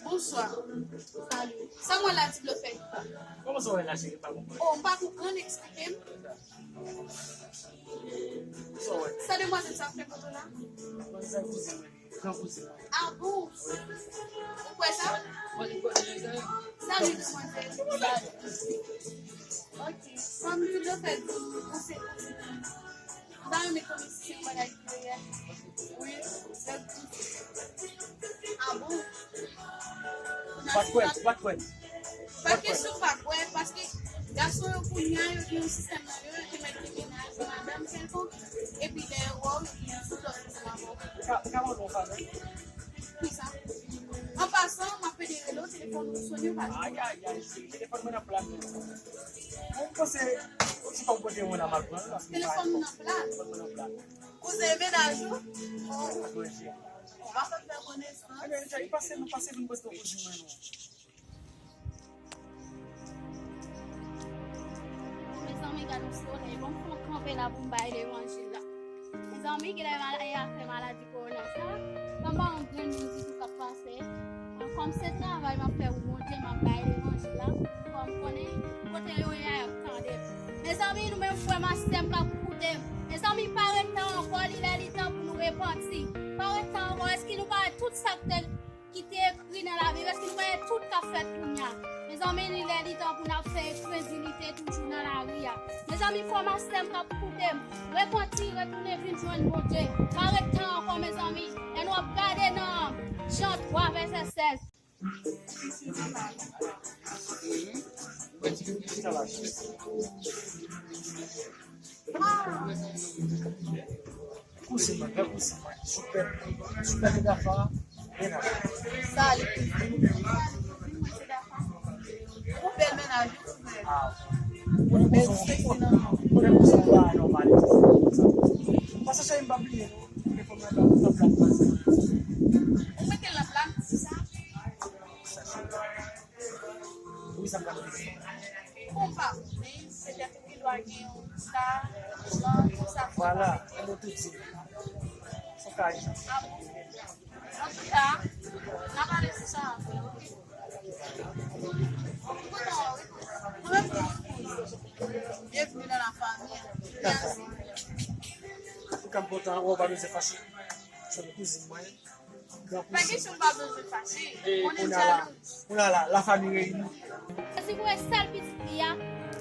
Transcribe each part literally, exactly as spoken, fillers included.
Bonswa. Salut. Sa mwen la, ti blofè? Kòman sa w wè la, cheri, pa konprann? Oh, m pa konprann, eksplike m. Sa w wè? Sa demwazèl sa ap fè kote w la? Demwazèl sa kouzin mwen, gran kouzin mwen. Ah bon? Ou kwè sa? Salut, demwazèl. Salut. Ok. Kòm ti blofè di, ou se kouzin mwen. M ta renmen konnen si se yon bagay ki reyèl. Wi, se tou. Ah bon? Ou pa t kwè, ou pa t kwè. Pa kesyon pa kwè, paske gason yo kounye a, yo gen yon sistèm nan yo, yo te mèt gen mennaj, yon madanm kèlkonk, epi lè yo wè w, yo gen yon sou lòt moun avè w. Ou ka, ou ka mande yon favè? Kisa? An pasan, m ap pede rele w, telefòn ou sone, ou pa di. Ay, ay, ay, cheri, telefòn mwen nan plat. Mwen panse, ou ti pa pote mwen la, m al pran l, paske m pa... Telefòn ou nan plat? Telefòn mwen nan plat. Kouzen mennaj ou? Oh. Mwen fè konesans. Ebyen, cheri, pase, nou pase vin poste yon kouzin mwen, non. Mezanmi, gad yon solèy. Bon, m fè yon kanpe la pou m bay levanjil la. Mezanmi, genlè maladi, afè maladi kowona sa. Ban m ba yon grenn moun ditou k ap pase. Kòm se travay m ap fè pou Bondye, m ap bay levanjil la. Kòm konnen kote yo ye a, y ap tande m. Mezanmi, nou menm frè m ak sè m k ap koute m. Mezanmi, pa ret tan ankò, li lè li tan pou nou repanti. Pa ret tan ankò, èske nou pa wè tout sa k te ki te ekri nan Labib, èske nou konnen tout k ap fèt kounye a? Mezanmi, li lè li tan pou n ap fè enkredilite toujou nan lari a. Mezanmi, frè m ak sè m k ap koute m, repanti, retounen vin jwenn Bondye. Pa ret tan ankò, mezanmi. Lè nou ap gade nan Jan twa, vèsè sèz. Kouzen mwen, bèl kouzen mwen. Sipè, sipè, Dafa, mennaj. Sa li kouzen mwen, se Dafa. Ou bèl mennaj, wi, kouzen. Ah, ou konnen kouzen, ou konnen kouzen pa nòmal. Pase cheri, m pa bliye, non. Ou mete l nan plat, se sa? Wi, sa pral fini. Konpa, men petèt ou gen dwa gen yon sa, jan, konsa. Vwala, ou tou di. Son kay. Ah bon? Antouka, n a pale sou sa apre, oke? M kontan wè w, wi. Mwen menm tou, wi, kouz. Bienvenue dans la famille. Mèsi. Antouka, m kontan wè w, pa bezwen fache. Se yon kouzin mwen. Pa kesyon, pa bezwen fache. Konnen m jalouz. Kounye a la, la fami reyini. Jezi voye sèl pitit li a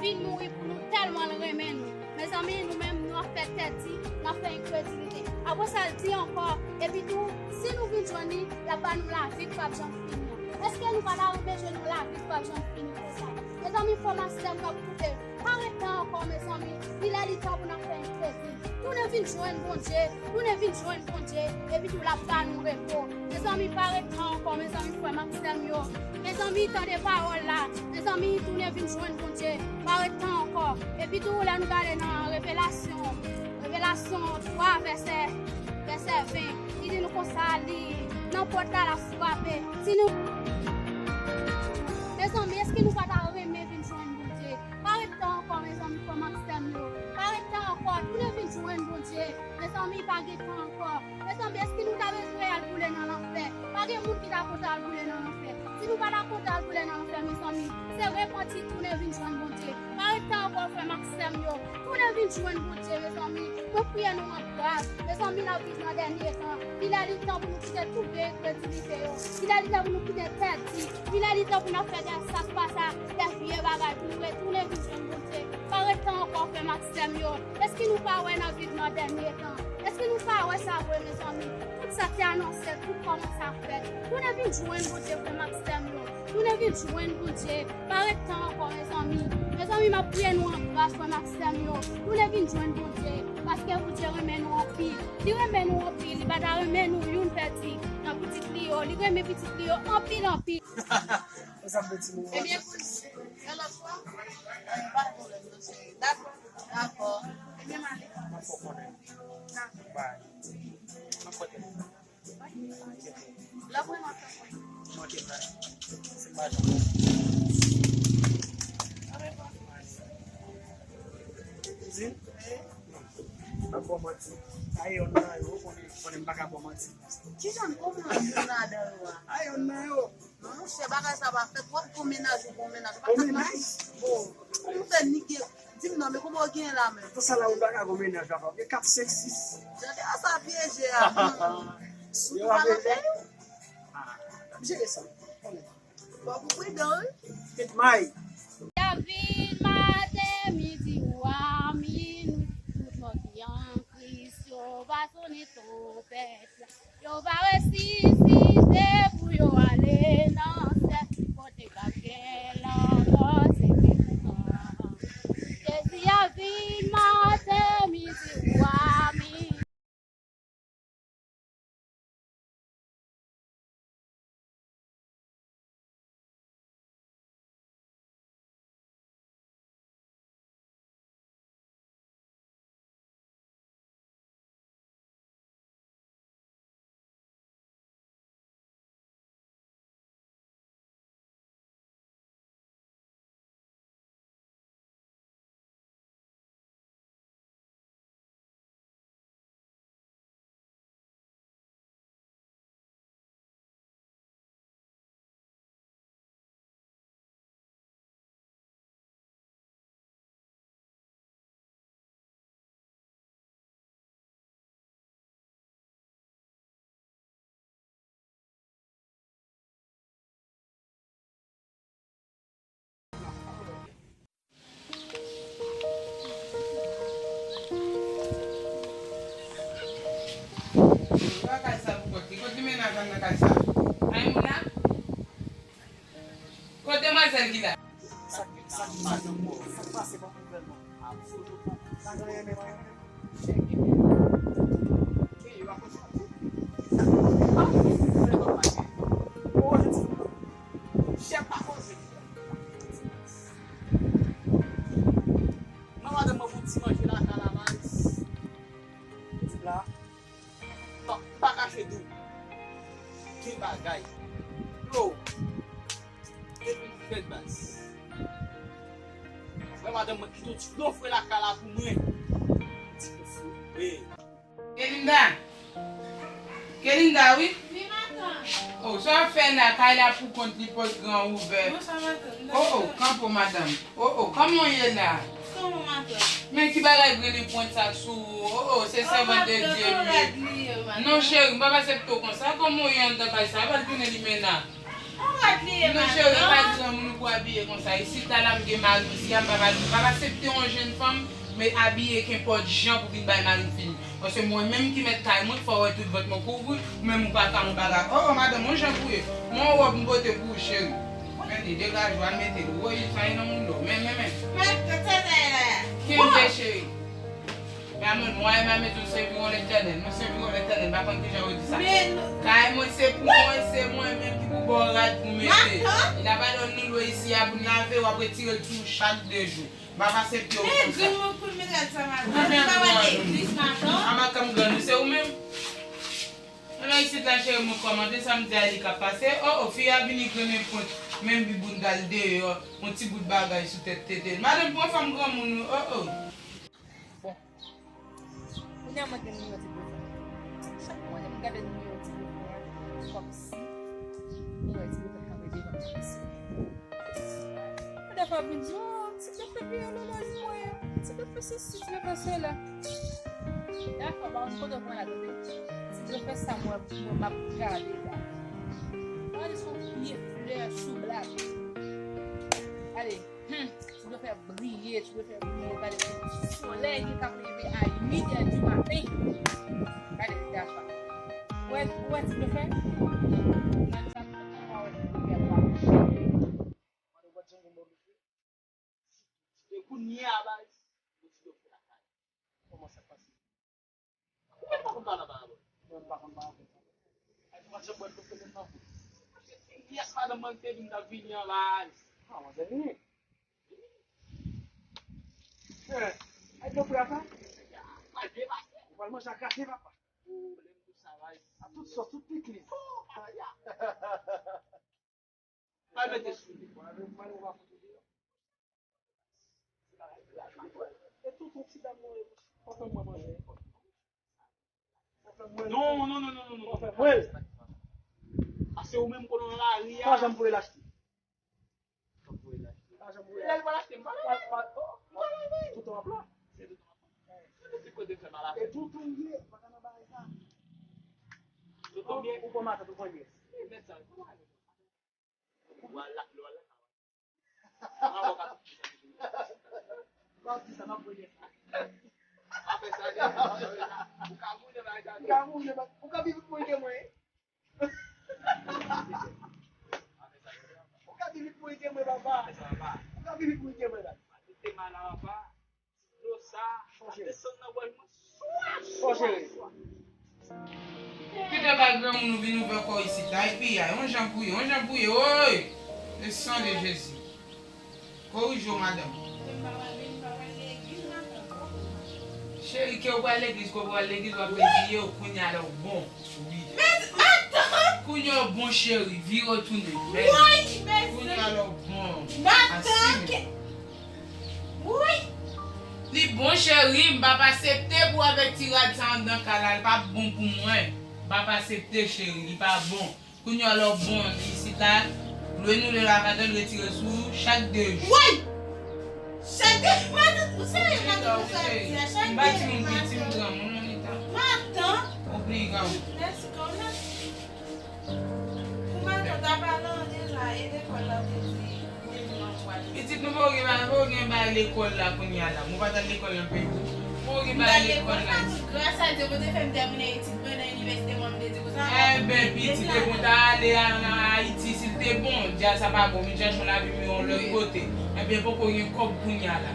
vin mouri pou nou tèlman l renmen nou. Mezanmi, nou menm, nou ap fè tèt di, n ap fè enkredilite. Apre sa, l di ankò, epi tou, si nou vin jwenn li, l ap ba nou lavi k p ap janm fini an. Èske nou pa ta renmen jwenn yon lavi k p ap janm fini konsa? Mezanmi, frè m ak sè m k ap koute, pa ret tan ankò, mezanmi. Li lè li tan pou n ap fè enkredil. Tounen vin jwenn Bondye, tounen vin jwenn Bondye, epi tou l ap ba nou repo. Mezanmi, pa ret tan ankò, mezanmi, frè m ak sè m yo. Mezanmi, tande pawòl la. Mezanmi, tounen vin jwenn Bondye, pa ret tan ankò. Epi tou, lè nou gade nan Revelasyon, Lamantasiyon twa, vèsè, vèsè ven, li di nou konsa, li, nan pòt la, l ap frape. Si nou, mezanmi, èske nou pa ta renmen vin jwenn Bondye? Pa ret tan ankò, mezanmi, frè m ak sè m yo. Pa ret tan ankò, tounen vin jwenn Bondye. Mezanmi, pa gen tan ankò. Mezanmi, èske nou ta bezwen al boule nan lanfè? Pa gen moun ki ta kontan al boule nan lanfè. Si nou pa ta kontan al boule nan lanfè, mezanmi, se repanti, tounen vin jwenn Bondye. Pa ret tan ankò, frè m ak sè m yo. Tounen vin jwenn Bondye, mezanmi. Mwen priye nou an gras. Mezanmi, n ap viv nan dènye tan. Li lè li tan pou nou kite tout vye enkredilite yo. Li lè li tan pou nou kite entèdi. Li lè li tan pou n ap fè de sa k pa sa, de vye bagay, pou nou retounen vin jwenn Bondye. Pa ret tan ankò, frè m ak sè m yo. Èske nou pa wè n ap viv nan dènye tan? Èske nou pa wè sa vre, mezanmi? Tout sa te anonse, tout kòmanse ap fèt. Tounen vin jwenn Bondye, frè m ak sè m yo. Tounen vin jwenn Bondye. Pa ret tan ankò, mezanmi. Mezanmi, m ap priye nou an gras, frè m ak sè m yo. Tounen vin jwenn Bondye. Paske Bondye renmen nou anpil. Li renmen nou anpil. Li pa ta renmen nou youn pèdi nan pitit li yo. Li renmen pitit li yo anpil, anpil. Ebyen, kouz, yon lòt fwa, pa gen pwoblèm, non, cheri. Dakò. Dakò. Ebyen, m ale. M ap fè w konnen. Dakò. Bye. M ap pote l. Lè w pran m ap tann. Manke m la. Se pa jan. Kouzin? M ap ba w manti. A yonn nan yo, konnen, konnen m pa ka ba w manti. Kijan, kòman youn ladan yo a? A yonn nan yo. Non, monchè, bagay sa pa fèt. W ap gon mennaj, ou gon mennaj. Ou pa ka mennaj? Bon, kòman w fè nèg gen, di m non, men kòman w genyen la menm? Tout sa la, ou pa ka gon mennaj, papa. Ou gen kat, senk, sis. Jan de a sa pyeje a. Yo pa pyeje. Ah, jere sa. Fòk ou pridan, wi. Tit may. Avil, maten, midi, wa, minwi, tout lòt ki an Kris yo va sonnen twonpèt la. Yo va resisite pou yo ale nan syèl, kote k ap gen lanmò, se ki pou pran. Jezi a vin maten, midi, wa, minwi. Bagay sa pou kòt li. Kot li mennen avè m nan kay sa? Ay, moun la? Kot demwazèl ki la? Sa, sa ki madanm mwen? Sa k pase ban m nouvèl non? Madanm renmen mwen. Chèf pa koze. Mwen madanm mwen fon ti manje lakay la baz. Ti la. Non, m pa kache di w. Gen bagay. Yo. Depi m fèt baz. Frè madanm mwen kite yon ti blofre lakay la pou mwen. Ti blofre. Wi. Kelinda. Kelinda, wi. Wi, matant. Oh, sa w ap fè la, kay la pou kont li, pòt gran ouvè. Bonswa, matant. Oh, oh, kanpe, madanm. Oh, oh, kòman w ye la? Kòman, matant? Men ki bagay grenn pwent sa sou ou? Oh, oh, se sèvant de Dye m ye. Non, cheri, m p ap aksepte w konsa. Kòman w ye anndan kay sa? Pral tounen limena. Non, cheri, pa di yon moun pou abiye konsa. Isit la, la m gen mari isi a, m p ap, m p ap aksepte yon jenn fanm, men abiye kenpòt jan pou vin bay mari m fini. Paske mwen menm ki mèt kay mwen, fò w wè tout vant mwen kouvri, ou menm ou pa ka yon bagay. Oh, oh, madanm, yon jan pou ye. Mwen yon wòb m pote pou ou, cheri. Men li degaje w, al mete l. Woy, sa e nan moun do. Men, men, men. Kenbe, cheri. Maman, moi et ma maison serviront l'Éternel. Nous servirons l'Éternel. M pa konn kijan yo di sa. Kay mwen se pou mwen, se mwen menm ki pou ba w rad pou mete. Li la pa donn nou dlo isi a pou n lave, w ap retire l tou chak de jou. M ap aksepte w konsa. Grann mwen kout medal sa maten. Ou pa wè legliz maten. Ama kanm grann ou se ou menm. Mwen la isit la cheri mwen kòmante sa m di a li k ap pase. O o fi a vini grennen pwent menm biboun dal deyò. Yon ti bout bagay sou tèt tete l. Madanm pran fanm granmoun wi o o. Bon. Kounye a mwen gen nimewo ti blofè. Chak mwen m gade nimewo ti blofè a, kòmsi mwen wè ti blofè kanpe devan m ap souri. Mwen defwa vin di, o, ti blofè piye ololòj mwen, ti blofè sesi, ti blofè sela. Dakò, pa konn kote w pran la tande. Ti blofè sa mwen, mwen m ap gade la. Gade son pye flè chou blag. Ale. Hmm, ti blofè briye, ti blofè briye, gade solèy ki k ap leve a uit è di maten. Gade li gafa. Ou wè, ou wè ti blofè? Nan sa pa wè ti blofè pa. Mande w pa t janm gen bò blofè. E kounye a baz, ou ti blofè lakay. Kòman sa k pase? Ou menm pa konn pale anba abò. Mwen pa konn pale anba abò. Ay, mwen janm wè l konprann nan. Paske se pyès madanm mwen te vin t ap vini anba a. Ah, manzè vini. Eh, ay, pran pou la sa? Ou pral manje a kraze, papa. A tout sòs, tout pikliz. Pral mete sou li. E tonton ti dam nan, pa fè mwen manje. Non, non, non, non, non, non. Pa fè mwen. Paske ou menm konnen nan lari a. Pa janm voye l achte. Pa janm voye l achte. Pa janm voye l achte. Lè l pral achte, m pa la. Pa, pa, oh, m pa la, wi. Toutan w ap la. Se toutan w ap la. Se ti kote fè mal a fè. E toutan w ye, pa ka nan bagay sa. Toutan w ye. Ou pran matant, ou pran nyès. Wi, men sa, kòman ale? Ou al la, lè w al la. M ap di sa, m ap voye sa. Apre sa, ou ka mouri nan bagay sa. Ou ka mouri nan bagay, ou ka viv pou ede mwen. Ou ka viv pou ede mwen, papa. Ou ka viv pou ede mwen, papa. Te mal a papa. Dlo sa ap desann nan gòj mwen swa, swa, swa. Kite bay granmoun ou vin ouvè kò w isit la, epi a, yon jan pou ye, yon jan pou ye, woy! Le sang de Jésus. Korije w, madanm. Cheri, ke w pral legliz, ke w pral legliz, w ap reziye w, kounye a la w bon. Wi. Men, matant! Kounye a w bon, cheri, vire w tounen. Men, woy, men kounye a la w bon. Matant! Asime. Woy! Li bon cheri, m p ap aksepte pou avèk ti rad sa anndan kay la, li p ap bon pou mwen. M p ap aksepte cheri, li pa bon. Kounye a lè w bon isit la, lwe nou lè la madanm retire sou ou chak de jou. Woy! Chak de jou, matant, ou serye matant, ou sa di a chak de jou, matant. M pa timoun piti, m granmoun, Anita. Matant! Obliga w. Mèsi, kòm nan. Pou matant ap ale anyen la, e lekòl la, ou te di, ou te di manman w ale. Pitit nou poko gen, poko gen bagay lekòl la kounye a la. Mwen pa t al lekòl nan peyi tou. Poko gen bagay lekòl la. Gras a Dye, Bondye fè m tèmine etid mwen nan inivèsite mwen, m te di konsa. Enben, pitit, e pou w ta ale a, nan Ayiti, si l te bon, dja sa pa bon, vin chache yon lavi miyò yon lòt kote. Enben, poko gen kòb kounye a la.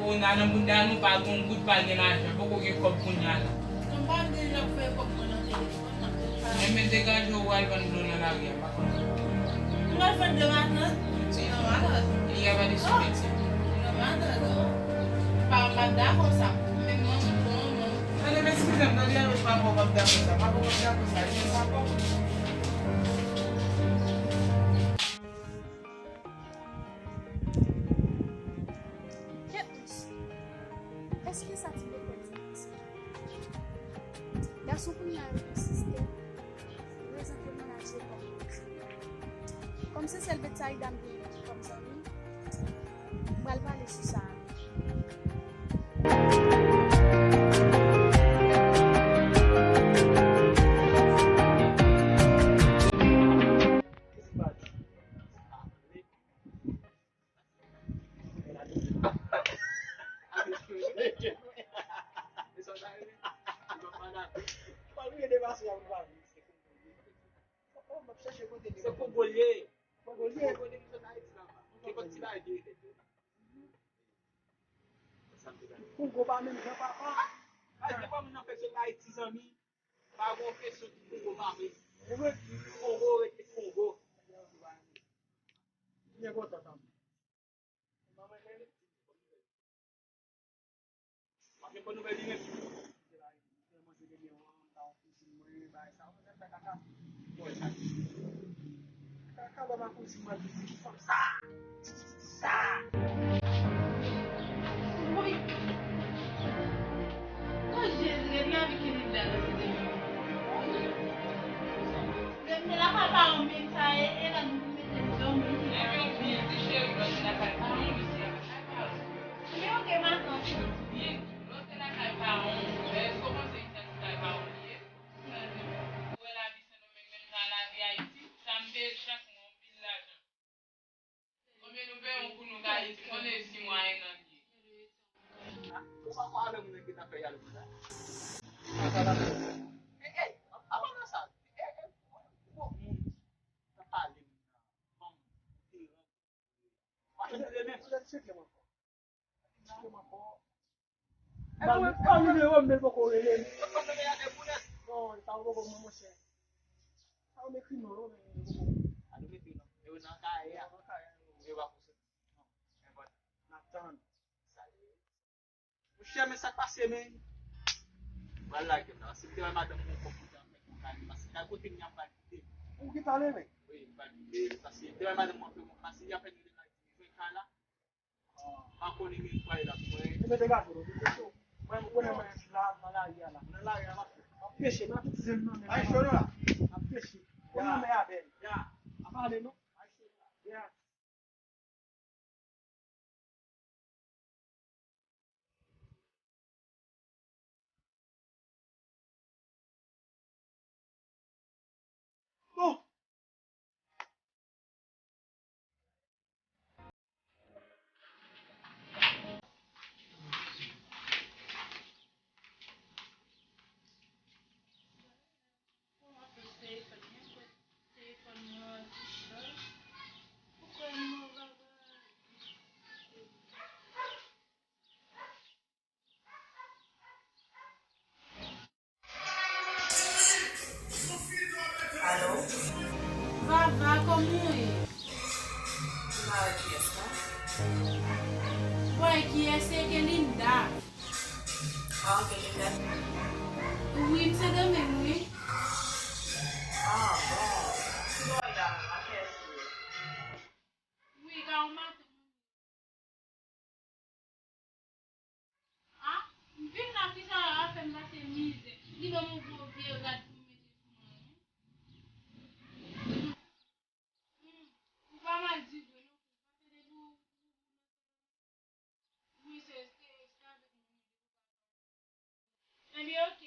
Kowona nan bounda nou, pa gen yon goud, pa gen lajan, poko gen kòb kounye a la. Konpa m deja voye kòb mwen nan telefòn, m ap ret pa. Men, men degaje w al vann dlo nan lari a, pa konn. M al vann dlo matant? Non, matant. Li a pa de sou piti. Non, matant, non. Pa, m pa dakò sa. Men manman, manman. Tande, m eskize m, tande, avèk papa w p ap dakò sa. Papa w p ap dakò sa. Li pa dakò. Kèt mesye, èske sa ti blofè di a se vre? Gason kounye a yo konsiste prezante mennaj yo kòm mennaj yo. Kòm se sèl Betsaida m genyen kòm zanmi, m pral pale sou sa a. Se Kongo l ye. Kongo l ye. Kongo pa menm jan papa. Ay, se pa moun nan fè sot Ayiti, zanmi. Pa gon kesyon ki Kongo pa vre. Kongo rete Kongo. Byen kontan tanpri. Nouvèl li menm. Tèlman se demen an, m ta yon kouzin mwen, bagay sa, mwen menm fè kaka. Mwen fè kaka. Kaka, ba ma kouzin mwen, kouzin fanm sa. Sa. Woy. Oh, Jezi, gade lavi ki Linda nan se demen. Gade, se lakay pa yon moun sa, e, e la nou mete dòmi. Ebyen, ou byen di cheri, lòt se lakay pa yon moun, se lakay pa yon moun. Men ok, matant. Byen di, lòt se lakay pa yon moun. Èske w panse isit se lakay pa yon moun li ye? Ou wè lavi Sendomeng menm jan ak lavi Ayiti, sa m peye chak mwa anpil lajan. Konbyen nou peye yon pou nou ka Ayiti, konnen si mwayen nan li ye. Ou pa kwè avè moun nan ki t ap fè yalou konsa? Sa, sa, sa. Ey, ey, apa nan sa? Ey, ey, ou, ou, moun. Sa pale moun nan. Fanm. Ou pa tande menm. Ou tande se klèman. Ban m nimewo m, men l poko rele m. Non, sa yo poko mwen, monchè. Sa yo m ekri non, yo, men yo poko. A, nou m ekri non. Yo nan kayè a. Nan kayè a. Yo pa pou soti. Non, enpòtan. N ap tann. Monchè, men sa k pase, men? Pral lage m la. Si m te wè madanm mwen, fòk mwen te ap fè yon kay, paske kay kote m ye a m pral kite. Ou ki pale, men? Wi, m pral kite, paske m te wè madanm mwen, fè mwen pase, y ap fè nou de kay, jwenn kay la. Pa konnen men pral la pou mwen. Ou mete gato, non, mete cho. Mwen, mwen konnen mwen la, nan lari a la. Nan lari a, m ap, m ap peche, m ap tout zen nan men. Ay, cho la. M ap peche. Konnen mwen avè l. Ya. A pale, non? Ay, cho la. Ya. Bon. Telefòn mwen an ki chaj. Poukwa m pa Alo? Vava, kòman w ye? M pa wè kiyès, non. Ou pa wè kiyès, se Kelinda. Ah, ok, Linda. Wi, m Sendomeng, wi. Ah, bon. Ki bò w ye la menm? A kiyès ou ye? Wi, ka yon maten. Ah, m vin la, kisa a fè m pase mizè. Li ban m yon gwo vye rad pou m mete sou mwen, wi. Hmm, ou pa mal di vre, non. Wi, se, se, se avèk mwen. Ebyen, ok.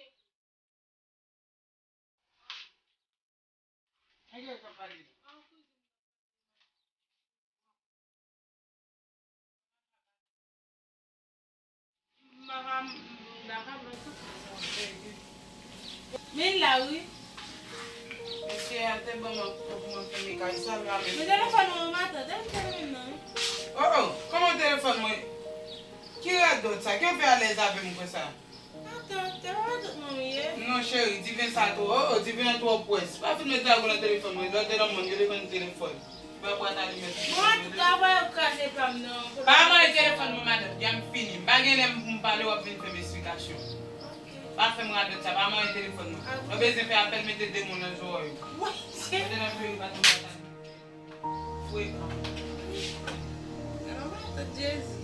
Men la, wi. Mesye a te ban m kòb pou mwen fèmen kay sa, l rale. Men telefòn mwen, matant, e m te renmen l, non, wi. Oh, oh, kòman telefòn mwen? Ki radòt sa? Ki w fè alèz avè m konsa? Matant, se pa matant mwen ou ye? Non, cheri, diven sa twò, oh, oh, diven an twò pwès. Pa fin met zago nan telefòn mwen, lè w te nan mòn, yo te konn telefòn. Ba bwat alimèt. Bon, an tou ka, pa yo kraze pa m nan. Pa manyen telefòn mwen, matant, byen m fini. M pa gen lè m pou m pale, w ap vin fè m esplikasyon. Ok. Pa fè m radòt sa, pa manyen telefòn mwen. Ou bezwen fè apèl, mete de moun nan zòrèy ou. Wi. Mete nan peyi, pa tonbe atake. Frekan. Matant Jezi.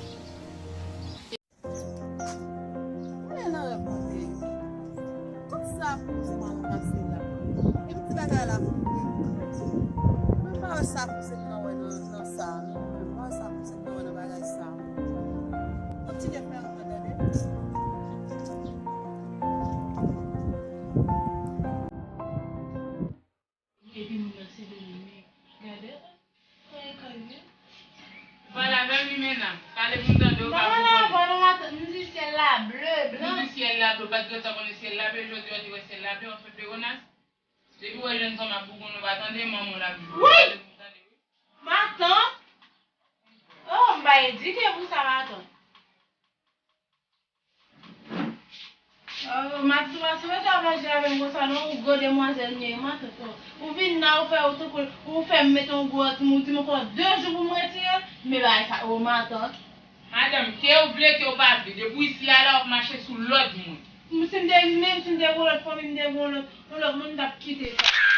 Mwen nan rèv mwen te ye. Tout sa pou se mwen ranmase la. E m ti bagay la pou mwen. Mwen pa wè sa pou se mwen wè nan, nan sa, non. Mwen pa wè sa pou se mwen wè nan bagay sa. Kontinye fè anvan, tande. Epi moun nan se de li menm. Gade, kòman e kay li. Pale avè m, Limena. Pale pou m tande w. Pa pale avè w, non, matant. M di syèl la ble, blan. M di syèl la ble, w pa t gentan konnen syèl la ble, jodi a w te wè syèl la ble, w ap fè plewonas. Depi w wè jèn fanm ap bougon, nou pa tande, manman w la ble. Wi! Pale pou m tande, wi. Matant. Oh, m pa edike pou sa, matant. Oh, Matouba, si w te ap aji avè m konsa non, ou gwo demwazèl m ye, matant. Ou vin la, ou fè, ou tankou, ou fè m mete yon gwo, ou di m ankò de jou pou m retire l, men bagay sa, oh, matant. Madanm, ke w vle, ke w pa vle, depi w isi a la, w ap mache sou lòd mwen. M, si m te, menm si m te gen yon lòt fanmi, m te gen yon lòt, yon lòt moun, m t ap kite sa.